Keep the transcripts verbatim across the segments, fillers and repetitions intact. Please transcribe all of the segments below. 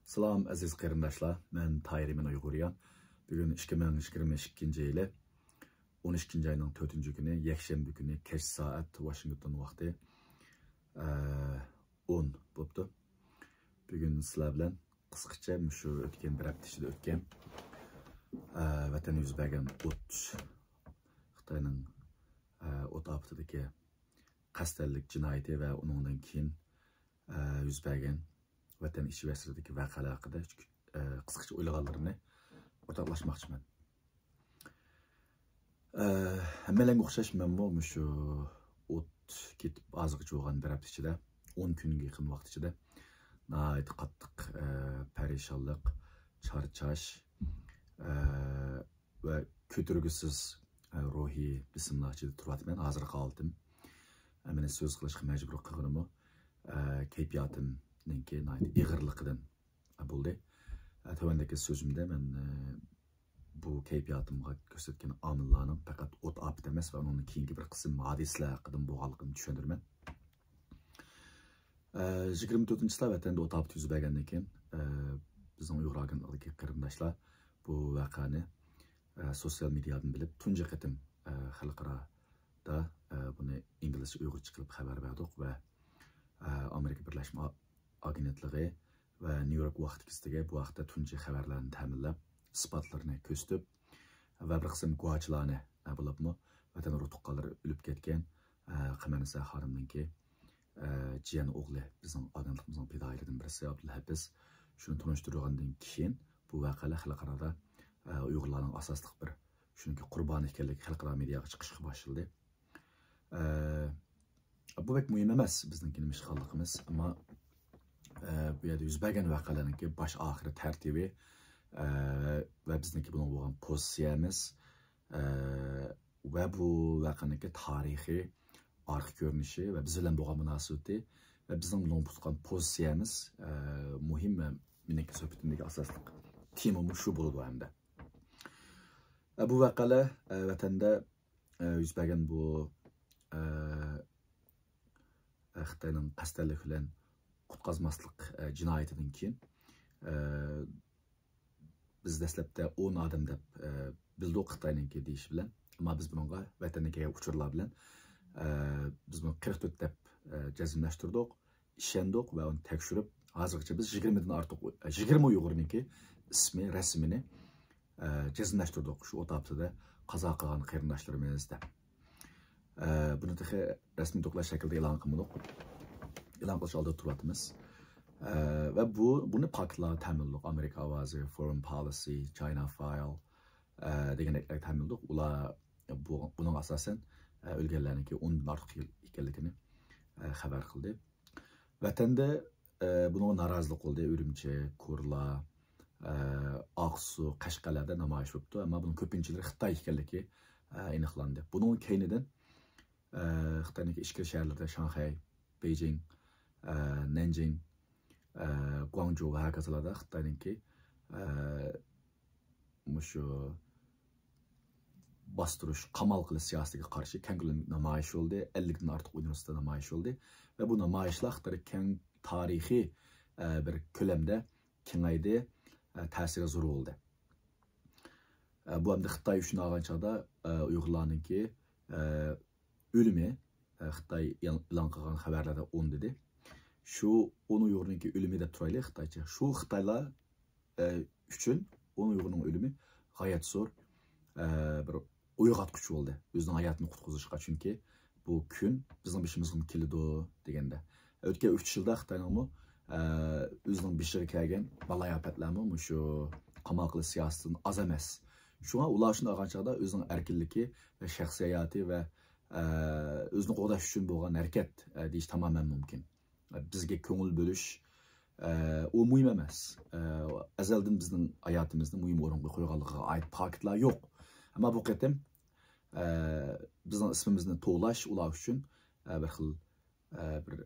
سالام ئەزىز قېرىنداشلار، مەن تاھىر ئىمىن ئۇيغۇريان. بۈگۈن ئىككى مىڭ يىگىرمە ئىككىنچى يىلى ئون ئىككىنچى ئاينىڭ تۆتىنچى كۈنى، يەكشەنبە كۈنى، كەچ سائەت ۋاشىنگتون ۋاقتى، ئە، ئون بوپتۇ. بۈگۈن سىلەر بىلەن قىسقىچە مۇشۇ ئۆتكەن بىر ھەپتە ئىچىدە ئۆتكەن، ئە، ۋەتەندە يۈز بەرگەن ئوت، خىتاينىڭ، ئە، ئوت ئاپىتىدىكى قەستەنلىك جىنايىتى ۋە ئۇنىڭدىن كېيىن، ئە، يۈز بەرگەن ۋەتەن ئىچى ۋە سىرتىدىكى ۋەقەلەر ھەققىدە، ئە، قىسقىچە ئويلىغانلىرىمنى ئورتاقلاشماقچىمەن. ئە، ھەممەيلەنگە ئوخشاش مەنمۇ مۇشۇ ئوت كېتىپ ھازىرغىچە بولغان بىر ھەپتە ئىچىدە، ئون كۈنگە يېقىن ۋاقىت ئىچىدە ناھايىتى قاتتىق، ئە، پەرىشانلىق، چارچاش، ئە، ۋە كۆتۈرگۈسىز، ئە، روھىي بېسىملار ئىچىدە تۇرۇۋاتىمەن. ھازىرقى ھالىتىم، ئە، مېنى سۆز قىلىشقا مەجبۇر قىلغىنىمۇ، ئە، كەيپىياتىمنىڭكى ناھايىتى ئېغىرلىقىدىن بولدى. ئە، تۆۋەندىكى سۆزۈمدە مەن، ئە، بۇ كەيپىياتىمغا كۆرسەتكەن ئامىللارنىڭ پەقەت ئوت ئاپىتى ئەمەس ۋە ئۇنىڭدىن كېيىنكى بىر قىسىم ھادىسىلەر ھەققىدىن بولغانلىقىنى چۈشەندۈرىمەن. ئە، يىگىرمە تۆتىنچى چىسلا ۋەتەندە ئوت ئاپىتى يۈز بەرگەندىن كېيىن، ئە، بىزنىڭ ئۇيغۇر ئاگېنتلىقىدىكى قېرىنداشلار بۇ ۋەقەنى، ئە، سوتسىيال مېدىيادىن بىلىپ، تۇنجى قېتىم، ئە، خەلقئارادا، ئە، بۇنى ئىنگلىزچە ئۇيغۇرچە قىلىپ خەۋەر بەردۇق ۋە، ئە، ئامېرىكا بىرلەشمە ئاگېنتلىقى ۋە نيۇ يورك ۋاقتى گېزىتىگە بۇ ھەقتە تۇنجى خەۋەرلەرنى تەمىنلەپ، ئىسپاتلىرىنى كۆرسىتىپ ۋە بىر قىسىم گۇۋاچىلارنى، ئە، بولۇپمۇ ۋەتەن ئۇرۇق-تۇغقانلىرى ئۆلۈپ كەتكەن، ئە، قەمەرنىسا خانىمنىڭكى، ئە، جىيەن ئوغلى، بىزنىڭ ئاگېنتلىقىمىزنىڭ پىدائىيلىرىدىن بىرسى ئابدۇلھەپىز، شۇنى تونۇشتۇرغاندىن كېيىن، بۇ ۋەقەلەر خەلقئارادا، ئە، ئۇيغۇرلارنىڭ ئاساسلىق بىر، شۇنىڭكى قۇربانى ئىكەنلىكى خەلقئارا مېدىياغا چىقىشقا باشلىدى. ئە، بۇ بەك مۇھىم ئەمەس، بىزنىڭكى نېمە ئىش قىلغانلىقىمىز، ئەمما، ئە، بۇ يەردە يۈز بەرگەن ۋەقەلەرنىڭكى باش ئاخىرى تەرتىپى، ئە، ۋە بىزنىڭكى بۇنىڭغا بولغان پوزىتسىيەمىز، ئە، ۋە بۇ ۋەقەنىڭكى تارىخىي ئارقا كۆرۈنۈشى ۋە بىز بىلەن بولغان مۇناسىۋىتى ۋە بىزنىڭ بۇنىڭغا تۇتقان پوزىتسىيەمىز، ئە، مۇھىم ۋە مېنىڭكى سۆھبىتىمدىكى ئاساسلىق تېمىمۇ شۇ بولىدۇ ھەمدە. ئە، بۇ ۋەقەلەر، ئە، ۋەتەندە، ئە، يۈز بەرگەن بۇ، ئە، ئە، خىتاينىڭ قەستەنلىك بىلەن قۇتقازماسلىق، ئە، جىنايىتىدىن كېيىن، ئە، بىز دەسلەپتە ئون ئادەم دەپ، ئە، بىلدۇق خىتاينىڭكى دېيىشى بىلەن. ئەمما بىز بۇنىڭغا ۋەتەندىن كەلگەن ئۇچۇرلار بىلەن، ئە، بىز بۇنى قىرىق تۆت دەپ، ئە، جەزملەشتۈردۇق، ئىشەندۇق ۋە ئۇنى تەكشۈرۈپ، ھازىرغىچە بىز يىگىرمىدىن ئارتۇق، يىگىرمە ئۇيغۇرنىڭكى ئىسمى، رەسىمىنى، ئە، جەزملەشتۈردۇق شۇ ئوت ئاپىتىدە قازا قىلغان قېرىنداشلىرىمىز دەپ. ئە، بۇنى تېخى رەسمىي دوكلات شەكلىدە ئېلان قىلمىدۇق. ئېلان قىلىش ئالدىدا تۇرۇۋاتىمىز. ئە، ۋە بۇ، بۇنى پاكىتلارغا تەمىنلىدۇق. ئامېرىكا ئاۋازى، فورېن پالىسى، چاينا فايل، ئە، دېگەندەكلەرگە تەمىنلىدۇق. ئۇلار بۇ، بۇنىڭغا ئاساسەن، ئە، ئۆلگەنلەرنىڭكى ئوندىن ئارتۇق يىل ئىكەنلىكىنى، ئە، خەۋەر قىلدى. ۋەتەندە، ئە، بۇنىڭغا نارازىلىق بولدى. ئۈرۈمچى، كورلا، ئە، ئاقسۇ، قەشقەرلەردە نامايىش بوپتۇ. ئەمما بۇنىڭ كۆپىنچىلىرى خىتاي ئىكەنلىكى، ئە، ئېنىقلاندى. بۇنىڭ كەينىدىن، ئە، خىتاينىڭكى ئىچكىرى شەھەرلىرىدە شاڭخەي، بېيجىڭ، ئە، نەنجىڭ، ئە، گۇاڭجۇ ۋە ھاكازىلاردا خىتاينىڭكى، ئە، مۇشۇ باستۇرۇش، قامال قىلىش سىياسىتىگە قارشى كەڭ كۆلەملىك نامايىش بولدى. ئەللىكتىن ئارتۇق ئۇنىۋېرسىتېتتا نامايىش بولدى. ۋە بۇ نامايىشلار خىتايدا كەڭ تارىخىي، ئە، بىر كۆلەمدە كېڭەيدى، ئە، تەسىرى زور بولدى. ئە، بۇ ئەمدى خىتاي ئۈچۈن ئالغان چاغدا، ئە، ئۇيغۇرلارنىڭكى، ئە، ئۆلۈمى، ئە، خىتاي ئېلان قىلغان خەۋەرلەردە ئون دېدى. شۇ ئون ئۇيغۇرنىڭكى ئۆلۈمى دەپ تۇرايلى خىتايچە. شۇ خىتايلار ئە، ئۈچۈن ئون ئۇيغۇرنىڭ ئۆلۈمى غايەت زور، ئە، بىر ئويغاتقۇچ بولدى ئۆزىنىڭ ھاياتىنى قۇتقۇزۇشقا. چۈنكى بۇ كۈن بىزنىڭ بېشىمىزغىمۇ كېلىدۇ دېگەندە. ئۆتكەن ئۈچ يىلدا خىتاينىڭمۇ، ئە، ئۆزىنىڭ بېشىغا كەلگەن بالايىئاپەتلەرمۇ مۇشۇ قامال قىلىش سىياسىتىدىن ئاز ئەمەس. شۇڭا ئۇلار شۇنى ئالغان چاغدا ئۆزىنىڭ ئەركىنلىكى ۋە شەخسىي ھاياتى ۋە، ئە، ئۆزىنى قوغداش ئۈچۈن بولغان ھەرىكەت، ئە، دېيىش تامامەن مۇمكىن. بىزگە كۆڭۈل بۆلۈش، ئە، ئۇ مۇھىم ئەمەس. ئە، ئەزەلدىن بىزنىڭ ھاياتىمىزنى مۇھىم ئورۇنغا قويغانلىقىغا ئائىت پاكىتلار يوق. ئەمما بۇ قېتىم، ئە، بىزنىڭ ئىسمىمىزنى توۋلاش ئۇلار ئۈچۈن، ئە، بىر خىل، ئە، بىر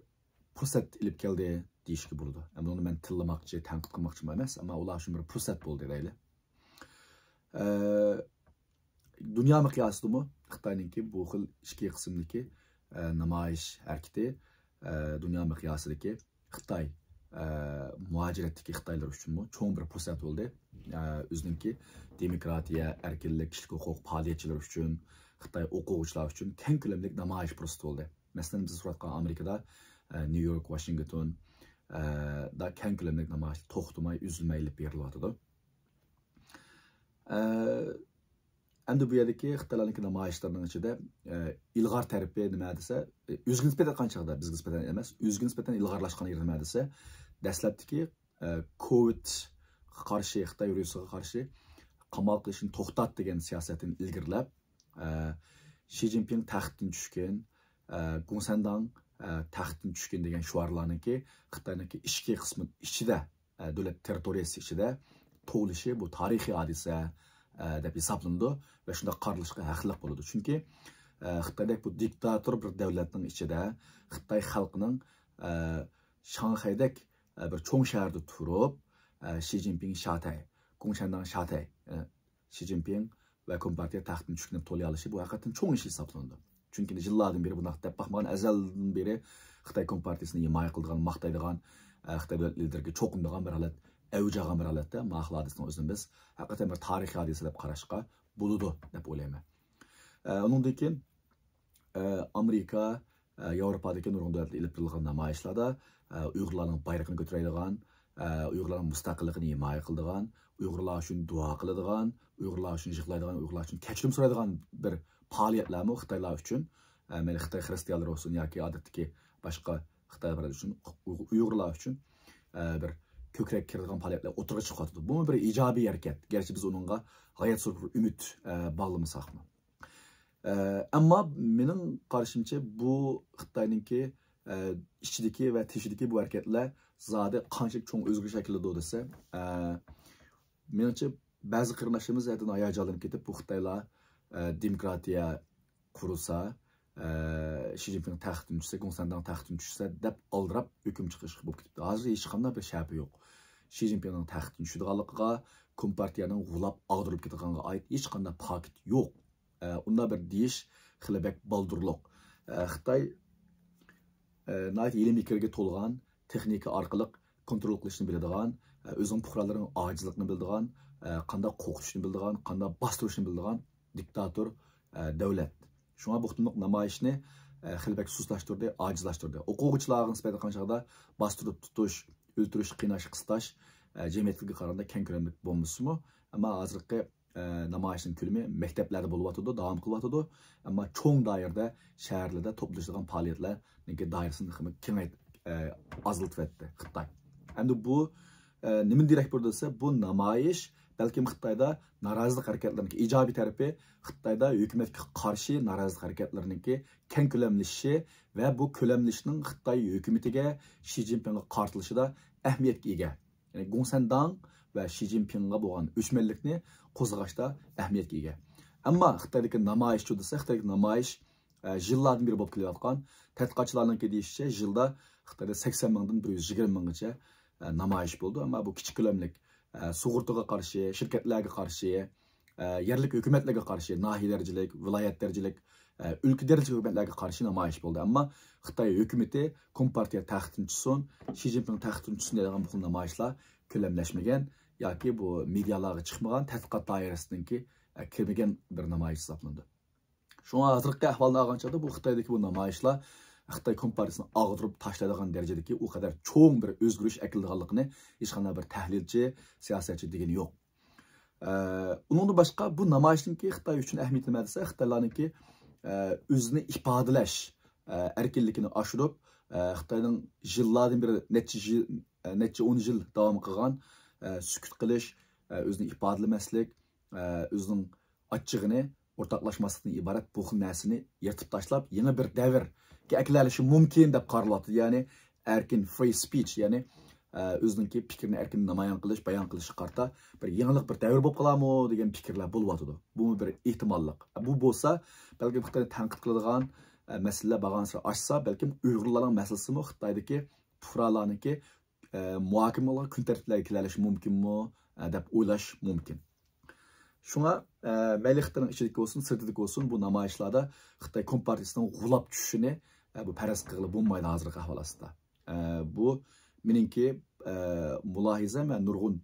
پۇرسەت ئېلىپ كەلدى دېيىشكە بولىدۇ. ئە، بۇنى مەن تىللىماقچى، تەنقىد قىلماقچىمۇ ئەمەس، ئەمما ئۇلار ئۈچۈن بىر پۇرسەت بولدى دەيلى. ئە، دۇنيا مىقياسىدىمۇ خىتاينىڭكى بۇ خىل ئىككى قىسىمدىكى، ئە، نامايىش ھەرىكىتى، ئە، دۇنيا مىقياسىدىكى خىتاي، ئە، مۇھاجىرەتتىكى خىتايلار ئۈچۈنمۇ چوڭ بىر پۇرسەت بولدى. ئە، ئۆزىنىڭكى دېموكراتىيە، ئەركىنلىك، كىشىلىك ھوقۇق پائالىيەتچىلىرى ئۈچۈن، خىتاي ئوقۇغۇچىلار ئۈچۈن كەڭ كۆلەملىك نامايىش پۇرسىتى بولدى. مەسىلەن، بىز تۇرۇۋاتقان ئامېرىكىدا، ئە، نيۇ يورك، ۋاشىنگتون، ئە، دا كەڭ كۆلەملىك نامايىش توختىماي، ئۈزۈلمەي ئېلىپ بېرىلىۋاتىدۇ. ئە، ئەمدى بۇ يەردىكى خىتايلارنىڭكى نامايىشلىرىنىڭ ئىچىدە، ئە، ئىلغار تەرىپى نېمە دېسە، ئە، ئۆزىگە نىسبەتەن ئېيتقان چاغدا، بىزگە نىسبەتەن ئەمەس، ئۆزىگە نىسبەتەن ئىلغارلاشقان يېرى نېمە دېسە، دەسلەپتىكى، ئە، كوۋىدقا قارشى، خىتاي ۋىرۇسىغا قارشى قامال قىلىشنى توختات دېگەن سىياسەتنى ئىلگىرىلەپ، ئە، شى جىنپىڭ تەختتىن چۈشكىن، ئە، گۇڭسەنداڭ، ئە، تەختتىن چۈشكىن دېگەن شوئارلارنىڭكى خىتاينىڭكى ئىچكى قىسمى ئىچىدە، ئە، دۆلەت تېررىتورىيەسى ئىچىدە تۇغۇلۇشى بۇ تارىخىي ھادىسە، ئە، دەپ ھېسابلىنىدۇ ۋە شۇنداق قارىلىشقا ھەقلىق بولىدۇ. چۈنكى، ئە، خىتايدەك بۇ دىكتاتور بىر دۆلەتنىڭ ئىچىدە خىتاي خەلقىنىڭ، ئە، شاڭخەيدەك، ئە، بىر چوڭ شەھەردە تۇرۇپ، ئە، شى جىنپىڭ شاتەي، گۇڭشەنداڭ شاتەي، ئە، شى جىنپىڭ ۋە كومپارتىيە تەختتىن چۈشكىنى تولا ئېلىشى بۇ ھەقىقەتەن چوڭ ئىش ھېسابلىنىدۇ. چۈنكى يىللاردىن بېرى بۇنداق دەپ باقمىغان، ئەزەلدىن بېرى خىتاي كومپارتىيەسىنى ھىمايە قىلىدىغان، ماختايدىغان، ئە، خىتاي دۆلەت لىدېرىگە چوقۇنىدىغان بىر ھالەت، ئەۋج ئالغان بىر ھالەتتە مانا خىل ھادىسىنىڭ ئۆزىنى بىز ھەقىقەتەن بىر تارىخىي ھادىسە دەپ قاراشقا بولىدۇ دەپ ئويلايمەن. ئە، ئۇنىڭدىن كېيىن، ئە، ئامېرىكا، ئە، ياۋروپادىكى نۇرغۇن دۆلەتلەردە ئېلىپ بېرىلغان نامايىشلاردا، ئە، ئۇيغۇرلارنىڭ بايرىقىنى كۆتۈرەيدىغان، ئە، ئۇيغۇرلارنىڭ مۇستەقىللىقىنى ھىمايە قىلىدىغان، ئۇيغۇرلار ئۈچۈن دۇئا قىلىدىغان، ئۇيغۇرلار ئۈچۈن يىغلايدىغان، ئۇيغۇرلار ئۈچۈن كەچۈرۈم سورايدىغان بىر پائالىيەتلەرمۇ خىتايلار ئۈچۈن، ئە، مەيلى خىتاي خىرىستىيانلىرى بولسۇن ياكى ئادەتتىكى باشقا خىتايلار ئۈچۈن، ئۇيغۇرلار ئۈچۈن، ئە، بىر كۆكرەك كېرىدىغان پائالىيەتلەر ئوتتۇرىغا چىقىۋاتىدۇ. بۇمۇ بىر ئىجابىي ھەرىكەت. گەرچە بىز ئۇنىڭغا غايەت زور بىر ئۈمىد، ئە، باغلىمىساقمۇ. ئە، ئەمما مېنىڭ قارىشىمچە، بۇ خىتاينىڭكى، ئە، ئىچىدىكى ۋە تېشىدىكى بۇ ھەرىكەتلەر زادى قانچىلىك چوڭ ئۆزگىرىش ئەكېلىدۇ دېسە، ئە، مېنىڭچە، بەزى قېرىنداشلىرىمىز ھەددىدىن ھاياجانلىنىپ كېتىپ، بۇ خىتايلار، ئە، دېموكراتىيە قۇرۇلسا، ئە، شى جىنپىڭ تەختتىن چۈشسە، گۇڭسەنداڭ تەختتىن چۈشسە دەپ ئالدىراپ ھۆكۈم چىقىرىش بولۇپ كېتىپتۇ. ھازىر ھېچقانداق بىر شەپە يوق. شى جىنپىڭنىڭ تەختتىن چۈشىدىغانلىقىغا، كومپارتىيەنىڭ غۇلاپ ئاغدۇرۇلۇپ كېتىدىغانلىقىغا ئائىت ھېچقانداق پاكىت يوق. ئە، ئۇنداق بىر دېيىش خېلى بەك بالدۇرلۇق. ئە، خىتاي، ئە، ناھايىتى ھىيلە-مىكىرگە تولغان تېخنىكا ئارقىلىق كونترول قىلىشنى بىلىدىغان، ئە، ئۆزىنىڭ پۇقرالىرىنىڭ ئاجىزلىقىنى بىلىدىغان، ئە، قانداق قورقۇتۇشنى بىلىدىغان، قانداق باستۇرۇشنى بىلىدىغان دىكتاتور، ئە، دۆلەت. شۇڭا بۇ قېتىملىق نامايىشنى، ئە، خېلى بەك سۇسلاشتۇردى، ئاجىزلاشتۇردى. ئوقۇغۇچىلارغا نىسبەتەن قارىغاندا باستۇرۇپ تۇتۇش، ئۆلتۈرۈش، قىيناش، قىستاش، ئە، جەمئىيەتكە قارىغاندا كەڭ كۆلەملىك بولمىسىمۇ، ئەمما ھازىرقى، ئە، نامايىشنىڭ كۆلىمى مەكتەپلەردە بولۇۋاتىدۇ، داۋام قىلىۋاتىدۇ. ئەمما چوڭ دائىرىدە شەھەرلەردە توپلىشىدىغان پائالىيەتلەرنىڭكى دائىرىسىنى تېخىمۇ كېڭەيت-، ئە، ئازلىتىۋەتتى خىتاي. ئەمدى بۇ، ئە، نېمىدىن دېرەك بېرىدۇ دېسە، بۇ نامايىش بەلكىم خىتايدا نارازىلىق ھەرىكەتلىرىنىڭكى ئىجابىي تەرىپى، خىتايدا ھۆكۈمەتكە قارشى نارازىلىق ھەرىكەتلىرىنىڭكى كەڭ كۆلەملىشىشى ۋە بۇ كۆلەملىشىشنىڭ خىتاي ھۆكۈمىتىگە، شى جىنپىڭغا قارىتىلىشىدا ئەھمىيەتكە ئىگە. يەنى گۇڭسەنداڭ ۋە شى جىنپىڭغا بولغان ئۆچمەنلىكنى قوزغاشتا ئەھمىيەتكە ئىگە. ئەمما خىتايدىكى نامايىشچۇ دېسە، خىتايدىكى نامايىش، ئە، يىللاردىن بېرى بولۇپ كېلىۋاتقان، تەتقىقاتچىلارنىڭكى دېيىشىچە، يىلدا خىتايدا سەكسەن مىڭدىن بىر يۈز يىگىرمە مىڭغىچە، ئە، نامايىش بولىدۇ. ئەمما بۇ كىچىك كۆلەملىك، ئە، سۇغۇرتىغا قارشى، شىركەتلەرگە قارشى، ئە، يەرلىك ھۆكۈمەتلەرگە قارشى، ناھىيە دەرىجىلىك، ۋىلايەت دەرىجىلىك، ئە، ئۆلكە دەرىجىلىك ھۆكۈمەتلەرگە قارشى نامايىش بولدى. ئەمما خىتاي ھۆكۈمىتى كومپارتىيە تەختتىن چۈشسۇن، شى جىنپىڭ تەختتىن چۈشسۇن دەيدىغان بۇ خىل نامايىشلار كۆلەملەشمىگەن ياكى بۇ مېدىيالارغا چىقمىغان، تەتقىقات دائىرىسىنىڭكى، ئە، كىرمىگەن بىر نامايىش ھېسابلىنىدۇ. شۇڭا ھازىرقى ئەھۋالنى ئالغان چاغدا بۇ خىتايدىكى بۇ نامايىشلار خىتاي كومپارتىيىسىنى ئاغدۇرۇپ تاشلايدىغان دەرىجىدىكى ئۇ قەدەر چوڭ بىر ئۆزگىرىش ئەكېلىدىغانلىقىنى ھېچقانداق بىر تەھلىلچى، سىياسەتچى دېگىنى يوق. ئە، ئۇنىڭدىن باشقا بۇ نامايىشنىڭكى خىتاي ئۈچۈن ئەھمىيىتى نېمە دېسە، خىتايلارنىڭكى، ئە، ئۆزىنى ئىپادىلەش، ئە، ئەركىنلىكىنى ئاشۇرۇپ، ئە، خىتاينىڭ يىللاردىن بېرى نەچچە يىل، ئە، نەچچە ئون يىل داۋام قىلغان، ئە، سۈكۈت قىلىش، ئە، ئۆزىنى ئىپادىلىمەسلىك، ئە، ئۆزىنىڭ ئاچچىقىنى ئورتاقلاشماسلىقتىن ئىبارەت بۇ خىل نەرسىنى يىرتىپ تاشلاپ، يېڭى بىر دەۋرگە ئەكېلىۋېلىشى مۇمكىن دەپ قارىلىۋاتىدۇ. يەنى ئەركىن، فرى سپىچ، يەنى، ئە، ئۆزىنىڭكى پىكرىنى ئەركىن نامايان قىلىش، بايان قىلىشقا قارىتا بىر يېڭىلىق، بىر دەۋر بولۇپ قالارمۇ دېگەن پىكىرلەر بولۇۋاتىدۇ. بۇمۇ بىر ئېھتىماللىق. بۇ بولسا بەلكىم خىتاينى تەنقىد قىلىدىغان، ئە، مەسىلىلەر بارغانسېرى ئاشسا، بەلكىم ئۇيغۇرلارنىڭ مەسىلىسىمۇ خىتايدىكى پۇقرالارنىڭكى، ئە، مۇھاكىمە قىلغان كۈن تەرتىپلەرگە كېلەلىشى مۇمكىنمۇ، ئە، دەپ ئويلاش مۇمكىن. شۇڭا، ئە، مەيلى خىتاينىڭ ئىچىدىكى بولسۇن، سىرتىدىكى بولسۇن، بۇ نامايىشلاردا خىتاي كومپارتىيىسىنىڭ غۇلاپ چۈشۈشىنى، ئە، بۇ پەرەز قىلغىلى بولمايدۇ ھازىرقى ئەھۋال ئاستىدا. ئە، بۇ مېنىڭكى، ئە، مۇلاھىزەم ۋە نۇرغۇن،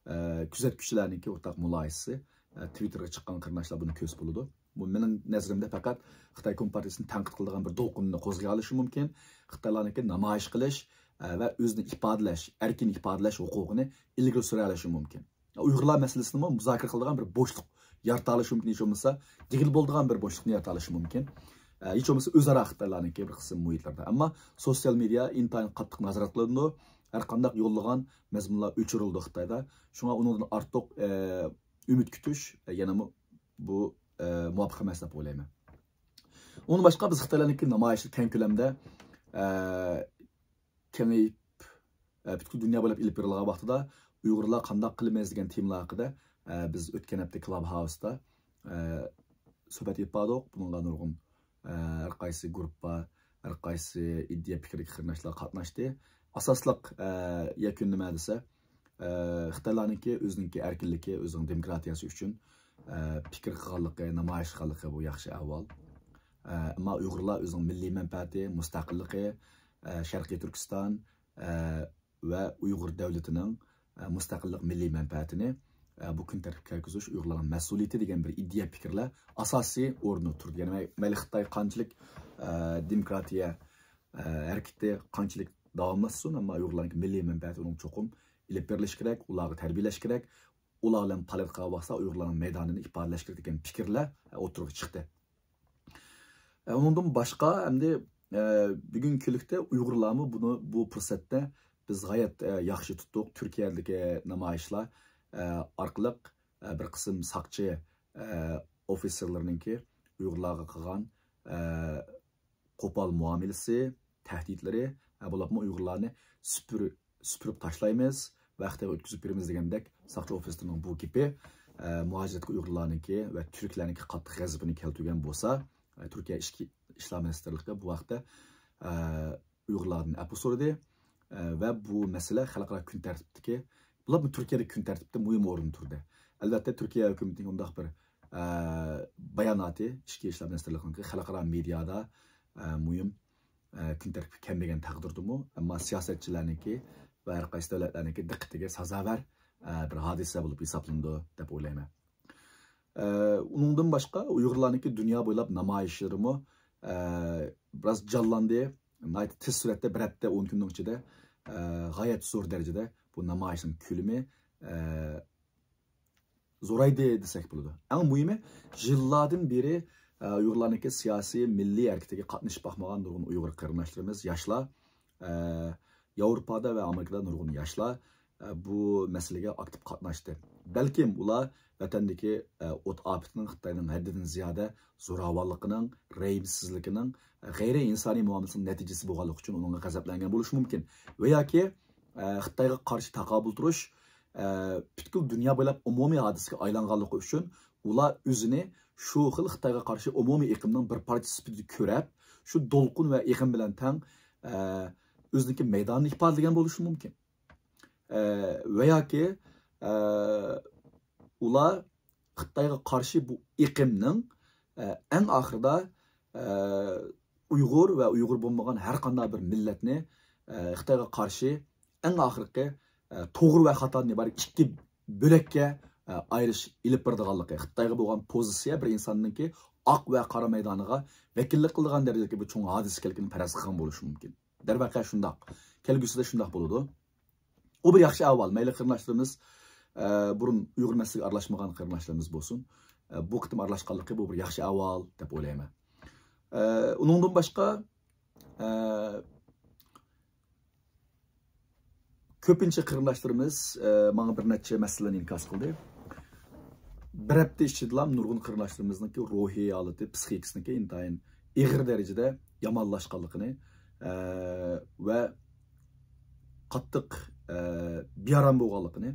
ئە، كۆزەتكۈچىلەرنىڭكى ئورتاق مۇلاھىزىسى، ئە، تىۋىتتېرغا چىققان قېرىنداشلار بۇنى كۆرسە بولىدۇ. بۇ مېنىڭ نەزىرىمدە پەقەت خىتاي كومپارتىيىسىنى تەنقىد قىلىدىغان بىر دولقۇننى قوزغىيالىشى مۇمكىن. خىتايلارنىڭكى نامايىش قىلىش، ئە، ۋە ئۆزىنى ئىپادىلەش، ئەركىن ئىپادىلەش ھوقۇقىنى ئىلگىرى سۈرەلىشى مۇمكىن. ئۇيغۇرلار مەسىلىسىنىمۇ مۇزاكىرە قىلىدىغان بىر بوشلۇق يارىتالىشى مۇمكىن، ھېچ بولمىسا دېگىلى بولىدىغان بىر بوشلۇقنى يارىتالىشى مۇمكىن. ئە، ھېچ بولمىسا ئۆزئارا خىتايلارنىڭكى بىر قىسىم مۇھىتلىرىدا. ئەمما سوتسىيال مېدىيا ئىنتايىن قاتتىق نازارەت قىلىنىدۇ. ھەر قانداق يوللىغان مەزمۇنلار ئۆچۈرۈلىدۇ خىتايدا. شۇڭا ئۇنىڭدىن ئارتۇق، ئە، ئۈمىد كۈتۈش، ئە، يەنىمۇ بۇ، ئە، مۇۋاپىق ئەمەس دەپ ئويلايمەن. ئۇندىن باشقا بىز خىتايلارنىڭكى نامايىشى كەڭ كۆلەمدە، ئە، كېڭىيىپ، ئە، پۈتكۈل دۇنيا بويلاپ ئېلىپ بېرىلغان ۋاقتىدا ئۇيغۇرلار قانداق قىلىمىز دېگەن تېمىلار ھەققىدە، ئە، بىز ئۆتكەن ھەپتە كلاب ھاۋستا، ئە، سۆھبەت ئېلىپ باردۇق. بۇنىڭغا نۇرغۇن، ئە، ھەر قايسى گۇرۇپپا، ھەر قايسى ئىدىيە پىكىردىكى قېرىنداشلار قاتناشتى. ئاساسلىق، ئە، يەكۈن نېمە دېسە، ئە، خىتايلارنىڭكى ئۆزىنىڭكى ئەركىنلىكى، ئۆزىنىڭ دېموكراتىيەسى ئۈچۈن، ئە، پىكىر قىلغانلىقى، نامايىش قىلغانلىقى بۇ ياخشى ئەھۋال. ئە، ئەمما ئۇيغۇرلار ئۆزىنىڭ مىللىي مەنپەئەتى، مۇستەقىللىقى، ئە، شەرقىي تۈركىستان، ئە، ۋە ئۇيغۇر دۆلىتىنىڭ، ئە، مۇستەقىللىق مىللىي مەنپەئەتىنى، ئە، بۇ كۈن تەرتىپكە كىرگۈزۈش ئۇيغۇرلارنىڭ مەسئۇلىيىتى دېگەن بىر ئىدىيە پىكىرلەر ئاساسىي ئورۇندا تۇرىدۇ. يەنى مەي-، مەيلى خىتاي قانچىلىك، ئە، دېموكراتىيە، ئە، ھەرىكىتى قانچىلىك داۋاملاشسۇن، ئەمما ئۇيغۇرلارنىڭ مىللىي مەنپەئەتى ئۇنىڭ چوقۇم ئېلىپ بېرىلىشى كېرەك، ئۇلارغا تەربىيەلەش كېرەك، ئۇلار بىلەن پائالىيەت قىلغان ۋاقىتتا ئۇيغۇرلارنىڭ مەيدانىنى ئىپادىلەش كېرەك دېگەن پىكىرلەر، ئە، ئوتتۇرىغا چىقتى. ئە، ئۇنىڭدىن باشقا، ئەمدى، ئە، بۈگۈنكى كۈنلۈكتە ئۇيغۇرلارمۇ بۇنى، بۇ پۇرسەتنى بىز غايەت، ئە، ياخشى تۇتتۇق. تۈركىيەدىكى نامايىشلار، ئە، ئارقىلىق، ئە، بىر قىسىم ساقچى، ئە، ئوفىتسېرلىرىنىڭكى ئۇيغۇرلارغا قىلغان، ئە، قوپال مۇئامىلىسى، تەھدىتلىرى، ئە، بولۇپمۇ ئۇيغۇرلارنى سۈپۈر-، سۈپۈرۈپ تاشلايمىز ۋە خىتايغا ئۆتكۈزۈپ بېرىمىز دېگەندەك ساقچى ئوفىسېرىنىڭ بۇ گېپى، ئە، مۇھاجىرەتتىكى ئۇيغۇرلارنىڭكى ۋە تۈركلەرنىڭكى قاتتىق غەزىپىنى كەلتۈرگەن بولسا، ئە، تۈركىيە ئىچكى ئىشلار مىنىستىرلىقى بۇ ھەقتە، ئە، ئۇيغۇرلاردىن ئەپۇ سورىدى، ئە، ۋە بۇ مەسىلە خەلقئارا كۈن تەرتىپتىكى، بولۇپمۇ تۈركىيەدىكى كۈن تەرتىپتە مۇھىم ئورۇندا تۇردى. ئەلۋەتتە، تۈركىيە ھۆكۈمىتىنىڭ ئۇنداق بىر، ئە، باياناتى ئىچكى ئىشلار مىنىستىرلىقىنىڭكى خەلقئارا مېدىيادا، ئە، مۇھىم، ئە، كۈن تەرتىپكە كەلمىگەن تەقدىردىمۇ، ئەمما سىياسەتچىلەرنىڭكى ۋە ھەر قايسى دۆلەتلەرنىڭكى دىققىتىگە سازاۋەر، ئە، بىر ھادىسە بولۇپ ھېسابلىنىدۇ دەپ ئويلايمەن. ئە، ئۇنىڭدىن باشقا ئۇيغۇرلارنىڭكى دۇنيا بويلاپ نامايىشلىرىمۇ، ئە، بىراز جانلاندى. ناھايىتى تېز سۈرئەتتە بىر ھەپتە، ئون كۈننىڭ ئىچىدە، ئە، غايەت زور دەرىجىدە بۇ نامايىشنىڭ كۆلىمى، ئە، زورايدى دېسەك بولىدۇ. ئەڭ مۇھىمى، يىللاردىن بېرى، ئە، ئۇيغۇرلارنىڭكى سىياسىي، مىللىي ھەرىكىتىگە قاتنىشىپ باقمىغان نۇرغۇن ئۇيغۇر قېرىنداشلىرىمىز، ياشلار، ئە، ياۋروپادا ۋە ئامېرىكىدا نۇرغۇن ياشلار، ئە، بۇ مەسىلىگە ئاكتىپ قاتناشتى. بەلكىم ئۇلار ۋەتەندىكى، ئە، ئوت ئاپىتىنىڭ خىتاينىڭ ھەددىدىن زىيادە زوراۋانلىقىنىڭ، رەھىمسىزلىكىنىڭ، غەيرىي ئىنسانىي مۇئامىلىسىنىڭ نەتىجىسى بولغانلىقى ئۈچۈن ئۇنىڭغا غەزەپلەنگەن بولۇشى مۇمكىن. ۋە ياكى، ئە، خىتايغا قارشى تاقابىل تۇرۇش، ئە، پۈتكۈل دۇنيا بويلاپ ئومۇمىي ھادىسىگە ئايلانغانلىقى ئۈچۈن ئۇلار ئۆزىنى شۇ خىل خىتايغا قارشى ئومۇمىي ئېقىمنىڭ بىر پارچىسى سۈپىتىدە كۆرۈپ، شۇ دولقۇن ۋە ئېقىم بىلەن تەڭ، ئە، ئۆزىنىڭكى مەيدانىنى ئىپادىلىگەن بولۇشى مۇمكىن. ئە، ۋە ياكى، ئە، ئۇلار خىتايغا قارشى بۇ ئېقىمنىڭ، ئە، ئەڭ ئاخىرىدا، ئە، ئۇيغۇر ۋە ئۇيغۇر بولمىغان ھەر قانداق بىر مىللەتنى، ئە، خىتايغا قارشى ئەڭ ئاخىرقى، ئە، توغرا ۋە خاتادىن ئىبارەت ئىككى بۆلەككە، ئە، ئايرىش ئېلىپ بېرىدىغانلىقى، خىتايغا بولغان پوزىتسىيە بىر ئىنساننىڭكى ئاق ۋە قارا مەيدانىغا ۋەكىللىك قىلىدىغان دەرىجىدىكى بىر چوڭ ھادىسە ئىكەنلىكىنى پەرەز قىلغان بولۇشى مۇمكىن. دەرۋەقە شۇنداق. كەلگۈسىدە شۇنداق بولىدۇ. ئۇ بىر ياخشى ئەھۋال. مەيلى قېرىنداشلىرىمىز، ئە، بۇرۇن ئۇيغۇر مەسىلىسىگە ئارىلاشمىغان قېرىنداشلىرىمىز بولسۇن. ئە، بۇ قېتىم ئارىلاشقانلىقى بۇ بىر ياخشى ئەھۋال دەپ ئويلايمەن. ئە، ئۇنىڭدىن باشقا، ئە، كۆپىنچە قېرىنداشلىرىمىز، ئە، ماڭا بىر نەچچە مەسىلىنى ئىنكاس قىلدى. بىر ھەپتە ئىچىدىلا نۇرغۇن قېرىنداشلىرىمىزنىڭكى روھىي ھالىتى، پسىخىكىسىنىڭكى ئىنتايىن ئېغىر دەرىجىدە يامانلاشقانلىقىنى، ئە، ۋە قاتتىق، ئە، بىئارام بولغانلىقىنى،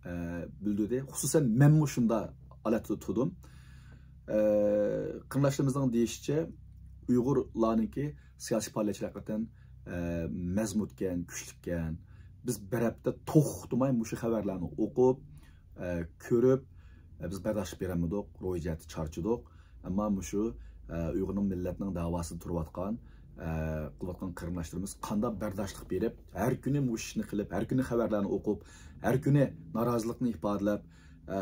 ئە، بىلدۈردى. خۇسۇسەن مەنمۇ شۇنداق ھالەتتە تۇردۇم. ئە، قېرىنداشلىرىمىزنىڭ دېيىشىچە، ئۇيغۇرلارنىڭكى سىياسىي پائالىيەتچىلىرى ھەقىقەتەن، ئە، مەزمۇتكەن، كۈچلۈككەن. بىز بىر ھەپتە توختىماي مۇشۇ خەۋەرلەرنى ئوقۇپ، ئە، كۆرۈپ، ئە، بىز بەرداشلىق بېرەلمىدۇق، روھىي جەھەتتە چارچىدۇق. ئەمما مۇشۇ، ئە، ئۇيغۇرنىڭ مىللەتنىڭ داۋاسىدا تۇرۇۋاتقان، ئە، قىلىۋاتقان قېرىنداشلىرىمىز قانداق بەرداشلىق بېرىپ، ھەر كۈنى مۇشۇ ئىشنى قىلىپ، ھەر كۈنى خەۋەرلەرنى ئوقۇپ، ھەر كۈنى نارازىلىقنى ئىپادىلەپ، ئە،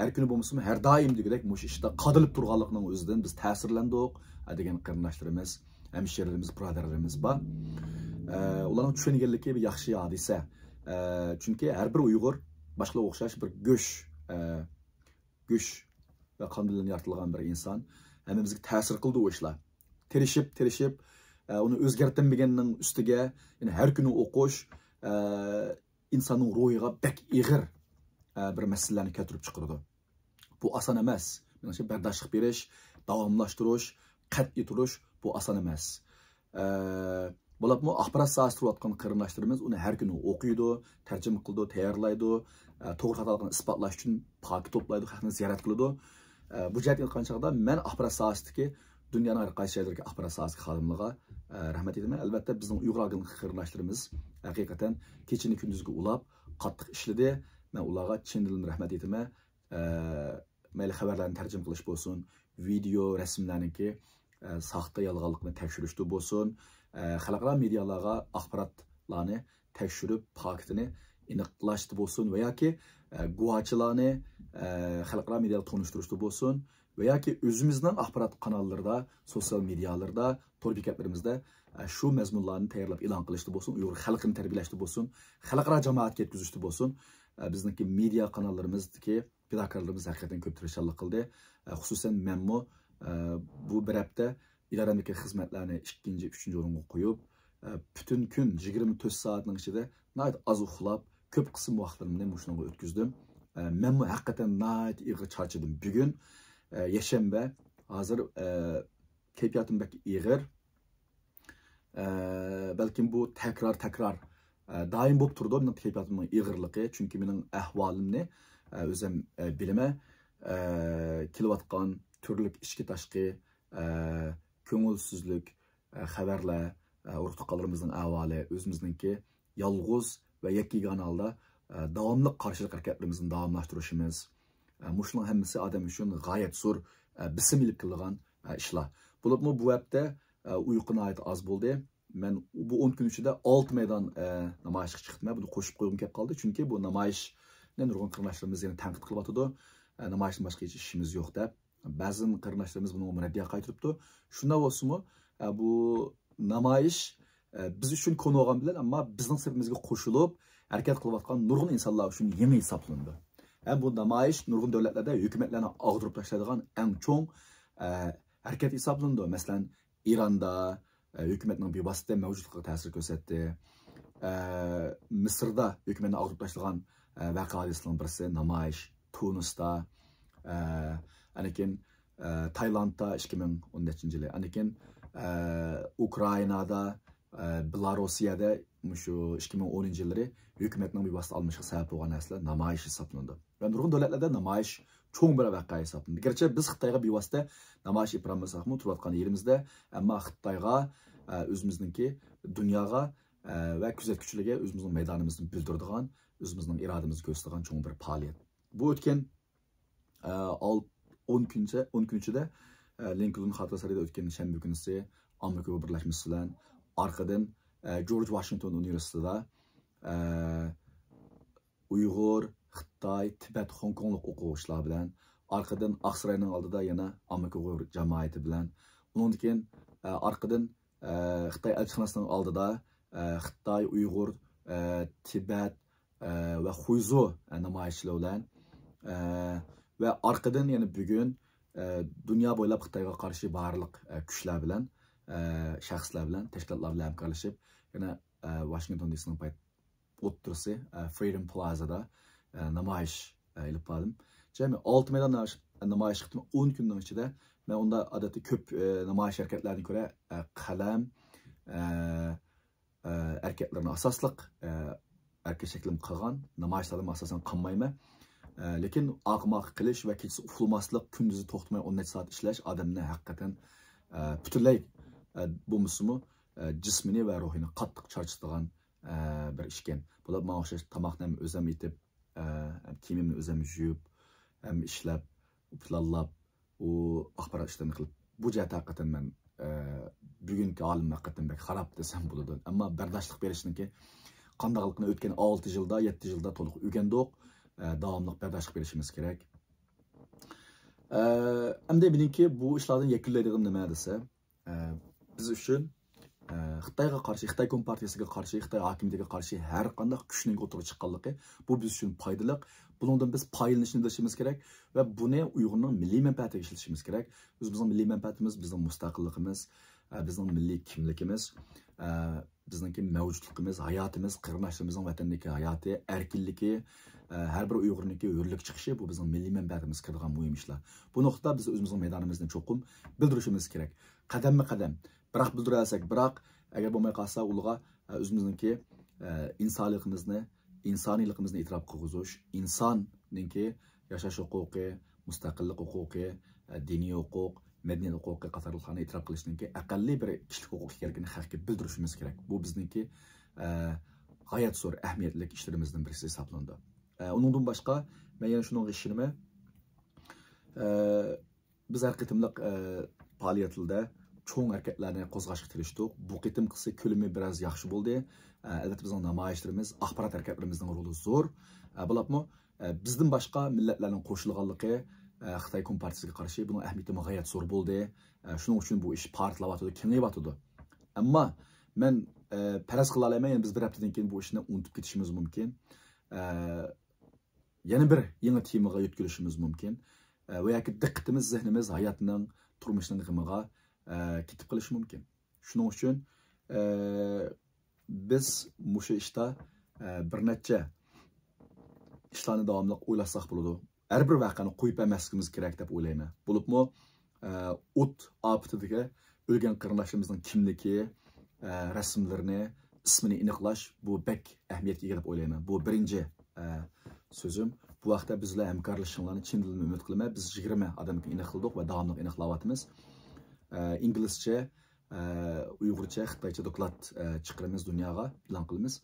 ھەر كۈنى بولمىسىمۇ ھەر دائىم دېگۈدەك مۇشۇ ئىشتا قادىلىپ تۇرغانلىقىنىڭ ئۆزىدىن بىز تەسىرلەندۇق، ئە، دېگەن قېرىنداشلىرىمىز، ھەمشىرىلىرىمىز، بۇرادەرلىرىمىز بار. ئە، ئۇلارنىڭ چۈشەنگەنلىكى بىر ياخشى ھادىسە. ئە، چۈنكى ھەر بىر ئۇيغۇر باشقىلارغا ئوخشاش بىر گۆش، ئە، گۆش ۋە قان بىلەن يارىتىلغان بىر ئىنسان. ھەممىمىزگە تەسىر قىلىدۇ ئۇ ئىشلار. تىرىشىپ، تىرىشىپ، ئە، ئۇنى ئۆزگەرتەلمىگەننىڭ ئۈستىگە، يەنە ھەر كۈنى ئوقۇش، ئە، ئىنساننىڭ روھىغا بەك ئېغىر، ئە، بىر مەسىلىلەرنى كەلتۈرۈپ چىقىرىدۇ. بۇ ئاسان ئەمەس. مېنىڭچە، بەرداشلىق بېرىش، داۋاملاشتۇرۇش، قەتئىي تۇرۇش، بۇ ئاسان ئەمەس. ئە، بولۇپمۇ ئاخبارات ساھەسىدە تۇرۇۋاتقان قېرىنداشلىرىمىز ئۇنى ھەر كۈنى ئوقۇيدۇ، تەرجىمە قىلىدۇ، تەييارلايدۇ، ئە، توغرا خاتالىقىنى ئىسپاتلاش ئۈچۈن پاكىت توپلايدۇ، خەقنى زىيارەت قىلىدۇ. ئە، بۇ جەھەتتىن ئېيتقان چاغدا مەن ئاخبارات ساھەسىدىكى، دۇنيانىڭ ھەر قايسى جايلىرىدىكى ئاخبارات ساھەسىدىكى خادىملىرىغا، ئە، رەھمەت ئېيتىمەن. ئەلۋەتتە، بىزنىڭ ئۇيغۇر ئاگېنتلىقى قېرىنداشلىرىمىز ھەقىقەتەن كېچىنى كۈندۈزگە ئۇلاپ، قاتتىق ئىشلىدى. مەن ئۇلارغا چىن دىلىمدىن رەھمەت ئېيتىمەن. ئە، مەيلى خەۋەرلەرنى تەرجىمە قىلىش بولسۇن، ۋىدېئو، رەسىملەرنىڭكى، ئە، ساختا، يالغانلىقىنى تەكشۈرۈشتە بولسۇن، ئە، خەلقئارا مېدىيالارغا ئاخباراتلارنى تەكشۈرۈپ، پاكىتىنى ئېنىقلاشتا بولسۇن ۋە ياكى، ئە، گۇۋاچىلارنى، ئە، خەلقئارا مېدىياغا تونۇشتۇرۇشتا بولسۇن ۋە ياكى ئۆزىمىزنىڭ ئاخبارات قاناللىرىدا، سوتسىيال مېدىيالىرىدا، تور بېكەتلىرىمىزدا، ئە، شۇ مەزمۇنلارنى تەييارلاپ ئېلان قىلىشتا بولسۇن، ئۇيغۇر خەلقىنى تەربىيەلەشتە بولسۇن، خەلقئارا جامائەتكە يەتكۈزۈشتە بولسۇن، ئە، بىزنىڭكى مېدىيا قاناللىرىمىزدىكى پىداكارلىرىمىز ھەقىقەتەن كۆپ تىرىشچانلىق قىلدى. ئە، خۇسۇسەن مەنمۇ، ئە، بۇ بىر ھەپتە ئىدارەمدىكى خىزمەتلەرنى ئىككىنچى، ئۈچىنچى ئورۇنغا قويۇپ، ئە، پۈتۈن كۈن يىگىرمە تۆت سائەتنىڭ ئىچىدە ناھايىتى ئاز ئۇخلاپ، كۆپ قىسىم ۋاقىتلىرىمنى مۇشۇنىڭغا ئۆتكۈزدۈم. ئە، مەنمۇ ھەقىقەتەن ناھايىتى ئېغىر چارچىدىم. بۈگۈن، ئە، يەكشەنبە، ھازىر، ئە، كەيپىياتىم بەك ئېغىر. ئە، بەلكىم بۇ تەكرار، تەكرار، ئە، دائىم بولۇپ تۇرىدۇ مېنىڭ كەيپىياتىمنىڭ ئېغىرلىقى. چۈنكى مېنىڭ ئەھۋالىمنى، ئە، ئۆزۈم، ئە، بىلىمەن. ئە، كېلىۋاتقان تۈرلۈك ئىچكى تاشقى، ئە، كۆڭۈلسىزلىك، ئە، خەۋەرلەر، ئە، ئۇرۇق تۇغقانلىرىمىزنىڭ ئەھۋالى، ئۆزىمىزنىڭكى يالغۇز ۋە يەككە يېگانە ھالدا، ئە، داۋاملىق قارشىلىق ھەرىكەتلىرىمىزنى داۋاملاشتۇرۇشىمىز. ئە، مۇشۇنىڭ ھەممىسى ئادەم ئۈچۈن غايەت زور، ئە، بېسىم ئېلىپ كېلىدىغان، ئە، ئىشلار. بولۇپمۇ بۇ ھەپتە، ئە، ئۇيقۇ ناھايىتى ئاز بولدى. مەن بۇ ئون كۈن ئىچىدە ئالتە مەيدان، ئە، نامايىشقا چىقتىم. بۇنى قوشۇپ قويغۇم كېلىپ قالدى. چۈنكى بۇ نامايىشنى نۇرغۇن قېرىنداشلىرىمىز يەنە تەنقىد قىلىۋاتىدۇ. ئە، نامايىشتىن باشقا ھېچ ئىشىمىز يوق دەپ. بەزى قېرىنداشلىرىمىز بۇنىڭغا رەددىيە قايتۇرۇپتۇ. شۇنداق بولسىمۇ، ئە، بۇ نامايىش، ئە، بىز ئۈچۈن كونا بولغان بىلەن، ئەمما بىزنىڭ سېپىمىزگە قوشۇلۇپ ھەرىكەت قىلىۋاتقان نۇرغۇن ئىنسانلار ئۈچۈن يېڭى ھېسابلىنىدۇ. ھەم بۇ نامايىش نۇرغۇن دۆلەتلەردە ھۆكۈمەتلەرنى ئاغدۇرۇپ تاشلايدىغان ئەڭ چوڭ، ئە، ھەرىكەت ھېسابلىنىدۇ. مەسىلەن، ئىراندا، ئە، ھۆكۈمەتنىڭ بىۋاسىتە مەۋجۇتلۇقىغا تەسىر كۆرسەتتى. ئە، مىسىردا ھۆكۈمەتنى ئاغدۇرۇپ تاشلىغان، ئە، ۋەقە ھادىسىلىرىنىڭ بىرسى نامايىش، تۇنىستا، ئە، ئاندىن كېيىن، ئە، تايلاندتا ئىككى مىڭ ئون نەچچىنچى يىلى، ئاندىن كېيىن، ئە، ئۇكرائىنادا، ئە، بېلاروسىيەدە مۇشۇ ئىككى مىڭ ئونىنچى يىللىرى ھۆكۈمەتنىڭ بىۋاسىتە ئالمىشىغا سەۋەب بولغان نەرسىلەر نامايىش ھېسابلىنىدۇ. ۋە نۇرغۇن دۆلەتلەردە نامايىش چوڭ بىر ۋەقە ھېسابلىنىدۇ. گەرچە بىز خىتايغا بىۋاسىتە نامايىش ئېلىپ بارالمىساقمۇ تۇرۇۋاتقان يېرىمىزدە، ئەمما خىتايغا، ئە، ئۆزىمىزنىڭكى دۇنياغا، ئە، ۋە كۆزەتكۈچىلەرگە ئۆزىمىزنىڭ مەيدانىمىزنى بىلدۈرىدىغان، ئۆزىمىزنىڭ ئىرادىمىزنى كۆرسىتىدىغان چوڭ بىر پائالىيەت. بۇ ئۆتكەن، ئە، ئال-، ئون كۈنچە، ئون كۈن ئىچىدە، ئە، لىنكولن خاتىرە سارىيىدا ئۆتكەن شەنبە كۈنىسى ئامېرىكا ئۇيغۇر بىرلەشمىسى بىلەن، ئارقىدىن، ئە، جورج ۋاشىنگتون ئۇنىۋېرسىتېتىدا، ئە، ئۇيغۇر، خىتاي، تىبەت، خوڭكوڭلۇق ئوقۇغۇچىلار بىلەن، ئارقىدىن ئاقساراينىڭ ئالدىدا يەنە ئامېرىكا ئۇيغۇر جامائىتى بىلەن، ئۇنىڭدىن كېيىن، ئە، ئارقىدىن، ئە، خىتاي ئەلچىخانىسىنىڭ ئالدىدا، ئە، خىتاي، ئۇيغۇر، ئە، تىبەت، ئە، ۋە خۇيزۇ، ئە، نامايىشچىلىرى بىلەن، ئە، ۋە ئارقىدىن يەنە بۈگۈن، ئە، دۇنيا بويلاپ خىتايغا قارشى بارلىق، ئە، كۈچلەر بىلەن، ئە، شەخسلەر بىلەن، تەشكىلاتلار بىلەن ھەمكارلىشىپ، يەنە، ئە، ۋاشىنگتون دىسىنىڭ پايت-، ئوتتۇرىسى، ئە، فرىدوم پلازادا، ئە، نامايىش، ئە، ئېلىپ باردىم. جەمئىي ئالتە مەيدان نامايىش، نامايىش قىلدىم. ئون كۈننىڭ ئىچىدە مەن ئۇندا ئادەتتە كۆپ، ئە، نامايىش ھەرىكەتلەردىن كۆرە، ئە، قەلەم، ئە، ئە، ھەرىكەتلىرىنى ئاساسلىق، ئە، ھەرىكەت شەكلىمۇ قىلغان، نامايىشلاردىمۇ ئاساسەن قىلمايمەن. ئە، لېكىن ئاقماق قىلىش ۋە كېچىسى ئۇخلىماسلىق، كۈندۈزى توختىماي ئون نەچچە سائەت ئىشلەش ئادەمنى ھەقىقەتەن، ئە، پۈتۈنلەي، ئە، بولمىسىمۇ، ئە، جىسمىنى ۋە روھىنى قاتتىق چارچىتىدىغان، ئە، بىر ئىشكەن. بۇلار ماڭا ئوخشاش تاماقنى ھەم ئۆزۈم ئېتىپ، ئە، ھەم كىيىمىمنى ئۆزۈم يۇيۇپ، ھەم ئىشلەپ، پىلانلاپ، ئۇ ئاخبارات ئىشلىرىنى قىلىپ، بۇ جەھەتتە ھەقىقەتەن مەن، ئە، بۈگۈنكى ھالىم ھەقىقەتەن بەك خاراب دېسەم بولىدۇ. ئەمما بەرداشلىق بېرىشنىڭكى قانداقلىقىنى ئۆتكەن ئالتە يىلدا، يەتتە يىلدا تولۇق ئۆگەندۇق. ئە، داۋاملىق بەرداشلىق بېرىشىمىز كېرەك. ئە، ئەمدى مېنىڭكى بۇ ئىشلاردىن يەكۈنلەيدىغىنىم نېمە دېسە، ئە، بىز ئۈچۈن، ئە، خىتايغا قارشى، خىتاي كومپارتىيىسىگە قارشى، خىتاي ھاكىمىيىتىگە قارشى ھەر قانداق كۈچنىڭ ئوتتۇرىغا چىققانلىقى، بۇ بىز ئۈچۈن پايدىلىق. بۇنىڭدىن بىز پايدىلىنىشنى بىلىشىمىز كېرەك ۋە بۇنى ئۇيغۇرنىڭ مىللىي مەنپەئەتىگە ئىشلىتىشىمىز كېرەك. ئۆزىمىزنىڭ مىللىي مەنپەئەتىمىز، بىزنىڭ مۇستەقىللىقىمىز، ئە، بىزنىڭ مىللىي كىملىكىمىز، ئە، بىزنىڭكى مەۋجۇتلۇقىمىز، ھاياتىمىز، قېرىنداشلىرىمىزنىڭ ۋەتەندىكى ھاياتى، ئەركىنلىكى، ئە، ھەر بىر ئۇيغۇرنىڭكى ھۆرلۈك چىقىشى، بۇ بىزنىڭ مىللىي مەنپەئەتىمىزگە كىرىدىغان مۇھىم ئىشلار. بۇ نۇقتىدا بىز ئۆزىمىزنىڭ مەيدانىمىزنى چوقۇم بىلدۈرۈشىمىز كېرەك. قەدەممۇ قەدەم. بىراق بىلدۈرەلىسەك، بىراق ئەگەر بولماي قالسا، ئۇلىغا، ئە، ئۆزىمىزنىڭكى، ئە، ئىنسانلىقىمىزنى، ئىنسانىيلىقىمىزنى ئېتىراپ قىلغۇزۇش، ئىنساننىڭكى ياشاش ھوقۇقى، مۇستەقىللىق ھوقۇقى، ئە، دىنىي ھوقۇق، مەدەنىيەت ھوقۇقى قاتارلىقلارنى ئېتىراپ قىلىشنىڭكى ئەقەللىي بىر كىشىلىك ھوقۇق ئىكەنلىكىنى خەلققە بىلدۈرۈشىمىز كېرەك. بۇ بىزنىڭكى، ئە، غايەت زور ئەھمىيەتلىك ئىشلىرىمىزدىن بىرسى ھېسابلىنىدۇ. ئە، ئۇنىڭدىن باشقا، مەن يەنە شۇنىڭغا ئىشىنىمەن. ئە، بىز ھەر قېتىملىق، ئە، پائالىيەتلەردە چوڭ ھەرىكەتلەرنى قوزغاشقا تىرىشتۇق. بۇ قېتىمقىسى كۆلىمى بىراز ياخشى بولدى. ئە، ئەلۋەتتە، بىزنىڭ نامايىشلىرىمىز، ئاخبارات ھەرىكەتلىرىمىزنىڭ رولى زور. ئە، بولۇپمۇ، ئە، بىزدىن باشقا مىللەتلەرنىڭ قوشۇلغانلىقى، ئە، خىتاي كومپارتىيىسىگە قارشى بۇنىڭ ئەھمىيىتىمۇ غايەت زور بولدى. ئە، شۇنىڭ ئۈچۈن بۇ ئىش پارتلاۋاتىدۇ، كېڭىيىۋاتىدۇ. ئەمما مەن، ئە، پەرەز قىلالايمەن، يەنە بىز بىر ھەپتىدىن كېيىن بۇ ئىشنى ئۇنتۇپ كېتىشىمىز مۇمكىن. ئە، يەنە بىر يېڭى تېمىغا يۆتكىلىشىمىز مۇمكىن. ئە، ۋە ياكى دىققىتىمىز، زېھنىمىز ھاياتنىڭ، تۇرمۇشنىڭ غېمىغا، ئە، كېتىپ قېلىشى مۇمكىن. شۇنىڭ ئۈچۈن، ئە، بىز مۇشۇ ئىشتا، ئە، بىر نەچچە ئىشلارنى داۋاملىق ئويلاشساق بولىدۇ. ھەر بىر ۋەقەنى قويۇپ بەرمەسلىكىمىز كېرەك دەپ ئويلايمەن. بولۇپمۇ، ئە، ئوت ئاپىتىدىكى ئۆلگەن قېرىنداشلىرىمىزنىڭ كىملىكى، ئە، رەسىملىرىنى، ئىسمىنى ئېنىقلاش، بۇ بەك ئەھمىيەتكە ئىگە دەپ ئويلايمەن. بۇ بىرىنچى، ئە، سۆزۈم. بۇ ھەقتە بىز بىلەن ھەمكارلىشىشىڭلارنى چىن دىلىمدىن ئۈمىد قىلىمەن. بىز يىگىرمە ئادەمگە ئېنىقلىدۇق ۋە داۋاملىق ئېنىقلاۋاتىمىز. ئە، ئىنگلىزچە، ئە، ئۇيغۇرچە، خىتايچە دوكلات، ئە، چىقىرىمىز، دۇنياغا ئېلان قىلىمىز.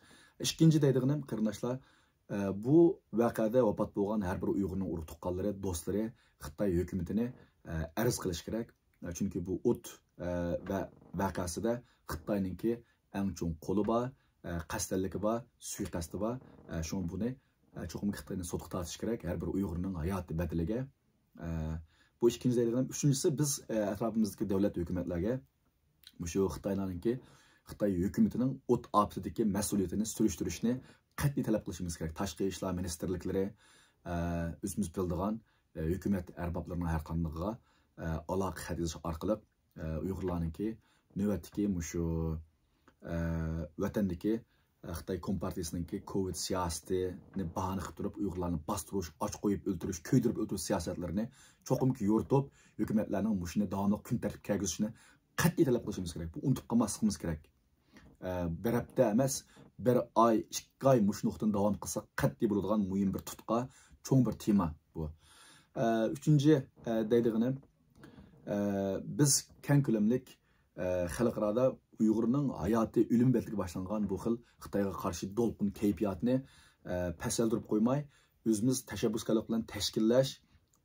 ئىككىنچى دەيدىغىنىم، قېرىنداشلار، ئە، بۇ ۋەقەدە ۋاپات بولغان ھەر بىر ئۇيغۇرنىڭ ئۇرۇق-تۇغقانلىرى، دوستلىرى خىتاي ھۆكۈمىتىنى، ئە، ئەرز قىلىشى كېرەك. ئە، چۈنكى بۇ ئوت، ئە، ۋە ۋەقەسىدە خىتاينىڭكى ئەڭ چوڭ قولى بار، ئە، قەستەنلىكى بار، سۇيىقەستى بار. ئە، شۇڭا بۇنى، ئە، چوقۇم خىتاينى سوتقا تارتىش كېرەك، ھەر بىر ئۇيغۇرنىڭ ھاياتى بەدىلىگە. ئە، بۇ ئىككىنچى دەيدىغىنىم. ئۈچىنچىسى، بىز، ئە، ئەتراپىمىزدىكى دۆلەت، ھۆكۈمەتلەرگە مۇشۇ خىتايلارنىڭكى، خىتاي ھۆكۈمىتىنىڭ ئوت ئاپىتىدىكى مەسئۇلىيىتىنى سۈرۈشتۈرۈشنى قەتئىي تەلەپ قىلىشىمىز كېرەك. تاشقى ئىشلار مىنىستىرلىكلىرى، ئە، ئۆزىمىز بىلىدىغان، ئە، ھۆكۈمەت ئەربابلىرىنىڭ ھەر قاندىقىغا، ئە، ئالاقە خەت يېزىش ئارقىلىق، ئە، ئۇيغۇرلارنىڭكى نۆۋەتتىكى مۇشۇ، ئە، ۋەتەندىكى، ئە، خىتاي كومپارتىيىسىنىڭكى كوۋىد سىياسىتىنى باھانە قىلىپ تۇرۇپ، ئۇيغۇرلارنى باستۇرۇش، ئاچ قويۇپ ئۆلتۈرۈش، كۆيدۈرۈپ ئۆلتۈرۈش سىياسەتلىرىنى چوقۇمكى يورۇتۇپ، ھۆكۈمەتلەرنىڭ مۇشۇنى داۋاملىق كۈن تەرتىپكە كىرگۈزۈشىنى قەتئىي تەلەپ قىلىشىمىز كېرەك. بۇ ئۇنتۇپ قالماسلىقىمىز كېرەك. ئە، بىر ھەپتە ئەمەس، بىر ئاي، ئىككى ئاي مۇشۇ نۇقتىنى داۋام قىلساق قەتئىي بولىدىغان مۇھىم بىر تۇتقا، چوڭ بىر تېما بۇ. ئە، ئۈچىنچى، ئە، دەيدىغىنىم، ئە، بىز كەڭ كۆلەملىك، ئە، خەلقئارادا ئۇيغۇرنىڭ ھاياتى ئۆلۈم بەتلىكى باشلانغان بۇ خىل خىتايغا قارشى دولقۇن كەيپىياتىنى، ئە، پەسەلدۈرۈپ قويماي، ئۆزىمىز تەشەببۇسكارلىق بىلەن تەشكىللەش،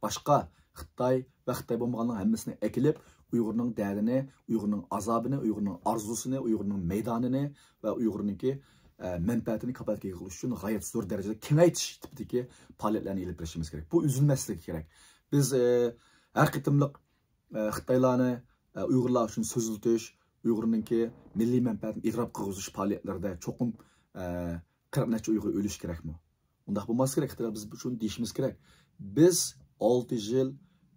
باشقا خىتاي ۋە خىتاي بولمىغاننىڭ ھەممىسىنى ئەكېلىپ، ئۇيغۇرنىڭ دەردىنى، ئۇيغۇرنىڭ ئازابىنى، ئۇيغۇرنىڭ ئارزۇسىنى، ئۇيغۇرنىڭ مەيدانىنى ۋە ئۇيغۇرنىڭكى، ئە، مەنپەئەتىنى كاپالەتكە ئىگە قىلىش ئۈچۈن غايەت زور دەرىجىدە كېڭەيتىش تىپىدىكى پائالىيەتلەرنى ئېلىپ بېرىشىمىز كېرەك. بۇ ئۈزۈلمەسلىكى كېرەك. بىز، ئە، ھەر قېتىملىق، ئە، خىتايلارنى، ئە، ئۇيغۇرلار ئۈچۈن سۆزلىتىش، ئۇيغۇرنىڭكى مىللىي مەنپەئەتىنى ئېتىراپ قىلغۇزۇش پائالىيەتلىرىدە چوقۇم، ئە، قىرىق نەچچە ئۇيغۇر ئۆلۈشى كېرەكمۇ؟ ئۇنداق بولماسلىقى كېرەك. خىتايلار بىز شۇنى دېيىشىمىز كېرەك. بىز ئالتە يىل،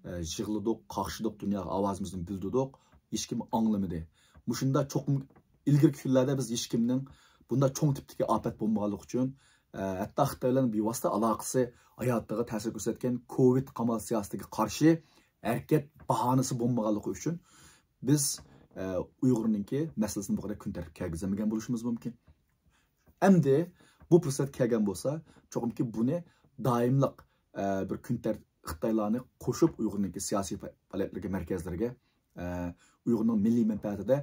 ئە، يىغلىدۇق، قاقشىدۇق، دۇنياغا ئاۋازىمىزنى بىلدۈردۇق. ھېچكىم ئاڭلىمىدى. مۇشۇنداق چوقۇم ئىلگىرىكى كۈنلەردە بىز ھېچكىمنىڭ بۇنداق چوڭ تىپتىكى ئاپەت بولمىغانلىقى ئۈچۈن، ئە، ھەتتا خىتاي بىلەن بىۋاسىتە ئالاقىسى، ھاياتىغا تەسىر كۆرسەتكەن كوۋىد قامال سىياسىتىگە قارشى ھەرىكەت باھانىسى بولمىغانلىقى ئۈچۈن بىز، ئە، ئۇيغۇرنىڭكى مەسىلىسىنى بۇ قەدەر كۈن تەرتىپكە كىرگۈزەلمىگەن بولۇشىمىز مۇمكىن. ئەمدى بۇ پۇرسەت كەلگەن بولسا، چوقۇمكى بۇنى دائىملىق، ئە، بىر كۈن تەر-، خىتايلارنى قوشۇپ ئۇيغۇرنىڭكى سىياسىي پا-، پائالىيەتلىرىگە، مەركەزلىرىگە، ئە، ئۇيغۇرنىڭ مىللىي مەنپەئەتىدە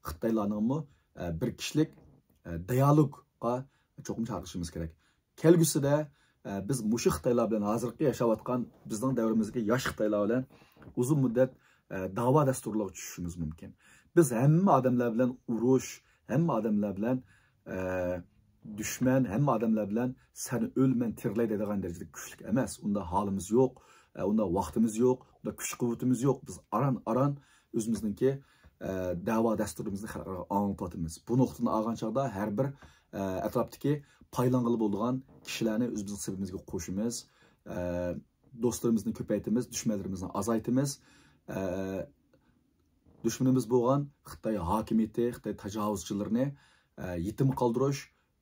خىتايلارنىڭمۇ، ئە، بىر كىشىلىك، ئە، دىيالوگقا چوقۇم چاقىرىشىمىز كېرەك. كەلگۈسىدە، ئە، بىز مۇشۇ خىتايلار بىلەن، ھازىرقى ياشاۋاتقان بىزنىڭ دەۋرىمىزدىكى ياش خىتايلار بىلەن ئۇزۇن مۇددەت، ئە، داۋا دەستۇرلىرىغا چۈشۈشىمىز مۇمكىن. بىز ھەممە ئادەملەر بىلەن ئۇرۇش، ھەممە ئادەملەر بىلەن، ئە، دۈشمەن، ھەممە ئادەملەر بىلەن سەن ئۆل، مەن تىرىلەي دەيدىغان دەرىجىدە كۈچلۈك ئەمەس. ئۇنداق ھالىمىز يوق، ئە، ئۇنداق ۋاقتىمىز يوق، ئۇنداق كۈچ-قۇۋۋىتىمىز يوق. بىز ئاران-ئاران ئۆزىمىزنىڭكى، ئە، دەۋا دەستۇرىمىزنى خەلققە ئاڭلىتىۋاتىمىز. بۇ نۇقتىدىن ئالغان چاغدا ھەر بىر، ئە، ئەتراپتىكى پايدىلانغىلى بولىدىغان كىشىلەرنى ئۆزىمىزنىڭ سېپىمىزگە قوشىمىز. ئە، دوستلىرىمىزنى كۆپەيتىمىز، دۈشمەنلىرىمىزنى ئازايتىمىز. ئە، دۈشمىنىمىز بولغان خىتاي ھاكىمىيىتى، خىتاي تاجاۋۇزچىلىرىنى، ئە، يېتىم قالدۇرۇش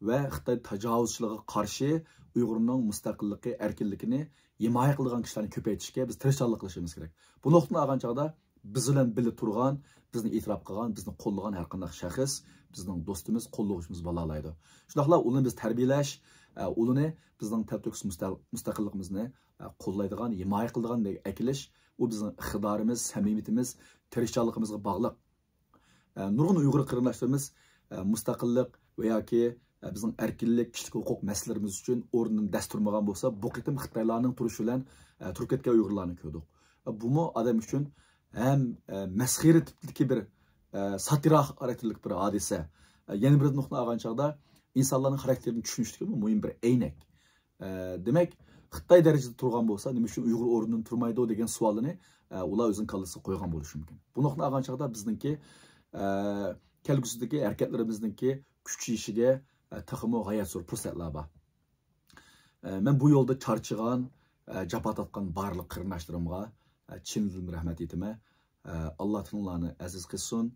ۋە خىتاي تاجاۋۇزچىلىقىغا قارشى ئۇيغۇرنىڭ مۇستەقىللىقى، ئەركىنلىكىنى ھىمايە قىلىدىغان كىشىلەرنى كۆپەيتىشكە بىز تىرىشچانلىق قىلىشىمىز كېرەك. بۇ نۇقتىدىن ئالغان چاغدا بىز بىلەن بىللە تۇرغان، بىزنى ئېتىراپ قىلغان، بىزنى قوللىغان ھەر قانداق شەخس بىزنىڭ دوستىمىز، قوللىغۇچىمىز بولالايدۇ. شۇنداقلا ئۇلارنى بىز تەربىيەلەش، ئە، ئۇلارنى بىزنىڭ تەلتۆكۈس مۇستە-، مۇستەقىللىقىمىزنى، ئە، قوللايدىغان، ھىمايە قىلىدىغان ئەكېلىش، ئۇ بىزنىڭ ئىقتىدارىمىز، سەمىمىيىتىمىز، تىرىشچانلىقىمىزغا باغلىق. ئە، نۇرغۇن ئۇيغۇر قېرىنداشلىرىمىز، ئە، مۇستەقىللىق ۋە ياكى، ئە، بىزنىڭ ئەركىنلىك، كىشىلىك ھوقۇق مەسىلىلىرىمىز ئۈچۈن ئورنىدىن دەس تۇرمىغان بولسا، بۇ قېتىم خىتايلارنىڭ تۇرۇشى بىلەن، ئە، تۇرۇپ كەتكەن ئۇيغۇرلارنى كۆردۇق. ئە، بۇمۇ ئادەم ئۈچۈن ھەم، ئە، مەسخىرە تىپتىكى بىر، ئە، ساتىرا خاراكتېرلىك بىر ھادىسە. ئە، يەنە بىر نۇقتىنى ئالغان چاغدا ئىنسانلارنىڭ خاراكتېرىنى چۈشىنىشتىكى مۇھىم بىر ئەينەك. ئە، دېمەك، خىتاي دەرىجىدە تۇرغان بولسا، نېمە ئۈچۈن ئۇيغۇر ئورنىدىن تۇرمايدۇ دېگەن سوئالنى، ئە، ئۇلار ئۆزىنىڭ كاللىسىغا قويغان بولۇشى مۇمكىن. بۇ نۇقتىنى ئالغان چاغدا بىزنىڭكى، ئە، كەلگۈسىدىكى ھەرىكەتلىرىمىزنىڭكى كۈچىيىشىگە، ئە، تېخىمۇ غايەت زور پۇرسەتلەر بار. ئە، مەن بۇ يولدا چارچىغان، ئە، جاپا تارتقان بارلىق قېرىنداشلىرىمغا، ئە، چىن دىلىمدىن رەھمەت ئېيتىمەن. ئە، ئاللا تېخى ئۇلارنى ئەزىز قىلسۇن.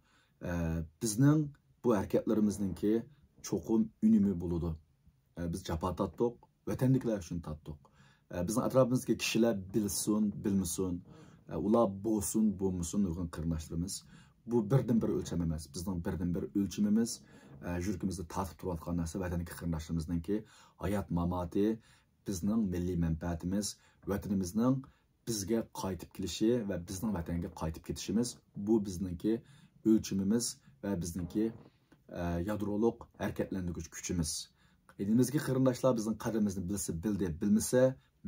ئە، بىزنىڭ بۇ ھەرىكەتلىرىمىزنىڭكى چوقۇم ئۈنۈمى بولىدۇ. ئە، بىز جاپا تارتتۇق، ۋەتەندىكىلەر ئۈچۈن تارتتۇق. ئە، بىزنىڭ ئەتراپىمىزدىكى كىشىلەر بىلسۇن، بىلمىسۇن، ئە، ئۇلار بولسۇن، بولمىسۇن، نۇرغۇن قېرىنداشلىرىمىز. بۇ بىردىنبىر ئۆلچەم ئەمەس. بىزنىڭ بىردىنبىر ئۆلچىمىمىز، ئە، يۈرىكىمىزدە تارتىپ تۇرۇۋاتقان نەرسە ۋەتەندىكى قېرىنداشلىرىمىزنىڭكى ھايات ماماتى، بىزنىڭ مىللىي مەنپەئەتىمىز، ۋەتىنىمىزنىڭ بىزگە قايتىپ كېلىشى ۋە بىزنىڭ ۋەتەنگە قايتىپ كېتىشىمىز، بۇ بىزنىڭكى ئۆلچىمىمىز ۋە بىزنىڭكى، ئە، يادرولۇق ھەرىكەتلەندۈرگۈچ كۈچىمىز. ئېلىمىزدىكى قېرىنداشلار بىزنىڭ قەدرىمىزنى بىلسە بىلدى، بىلمىسە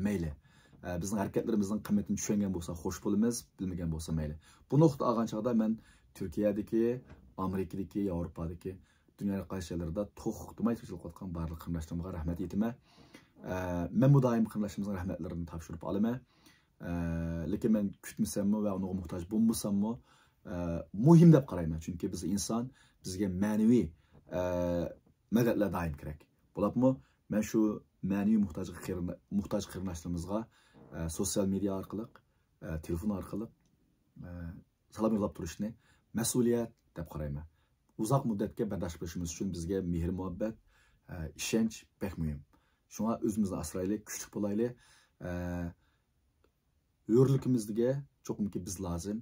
مەيلى. ئە، بىزنىڭ ھەرىكەتلىرىمىزنىڭ قىممىتىنى چۈشەنگەن بولسا خوش بولىمىز، بىلمىگەن بولسا مەيلى. بۇ نۇقتىدا ئالغان چاغدا مەن تۈركىيەدىكى، ئامېرىكىدىكى، ياۋروپادىكى، دۇنيانىڭ قايسى جايلىرىدا توختىماي تىرىشچىلىق قىلىۋاتقان بارلىق قېرىنداشلىرىمغا رەھمەت ئېيتىمەن. ئە، مەنمۇ دائىم قېرىنداشلىرىمىزغا رەھمەتلىرىمنى تاپشۇرۇپ ئالىمەن. ئە، لېكىن مەن كۈتمىسەممۇ ۋە ئۇنىڭغا موھتاج بولمىساممۇ، ئە، مۇھىم دەپ قارايمەن. چۈنكى بىز ئىنسان، بىزگە مەنىۋى، ئە، مەدەتلەر دائىم كېرەك. بولۇپمۇ مەن شۇ مەنىۋى موھتاجغا قېرىن-، موھتاج قېرىنداشلىرىمىزغا، ئە، سوتسىيال مېدىيا ئارقىلىق، ئە، تېلېفون ئارقىلىق، ئە، سالام يوللاپ تۇرۇشنى مەسئۇلىيەت دەپ قارايمەن. ئۇزاق مۇددەتكە بەرداشلىق بېرىشىمىز ئۈچۈن بىزگە مېھىر-مۇھەببەت، ئە، ئىشەنچ بەك مۇھىم. شۇڭا ئۆزىمىزنى ئاسرايلى، كۈچلۈك بولايلى. ئە، ھۆرلۈكىمىزگە چوقۇمكى بىز لازىم.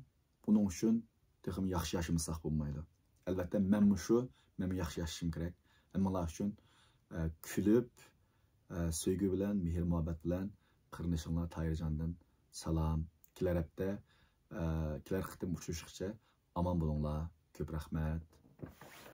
بۇنىڭ ئۈچۈن تېخىمۇ ياخشى ياشىمىساق بولمايدۇ. ئەلۋەتتە، مەنمۇ شۇ، مەنمۇ ياخشى ياشىشىم كېرەك. ھەممىڭلار ئۈچۈن، ئە، كۈلۈپ، ئە، سۆيگۈ بىلەن، مېھىر-مۇھەببەت بىلەن قېرىندىشىڭلار تاھىرجاندىن سالام. كېلەر ھەپتە، ئە، كېلەر قېتىم ئۇچرىشىشقىچە ئامان بولۇڭلار. كۆپ رەھمەت.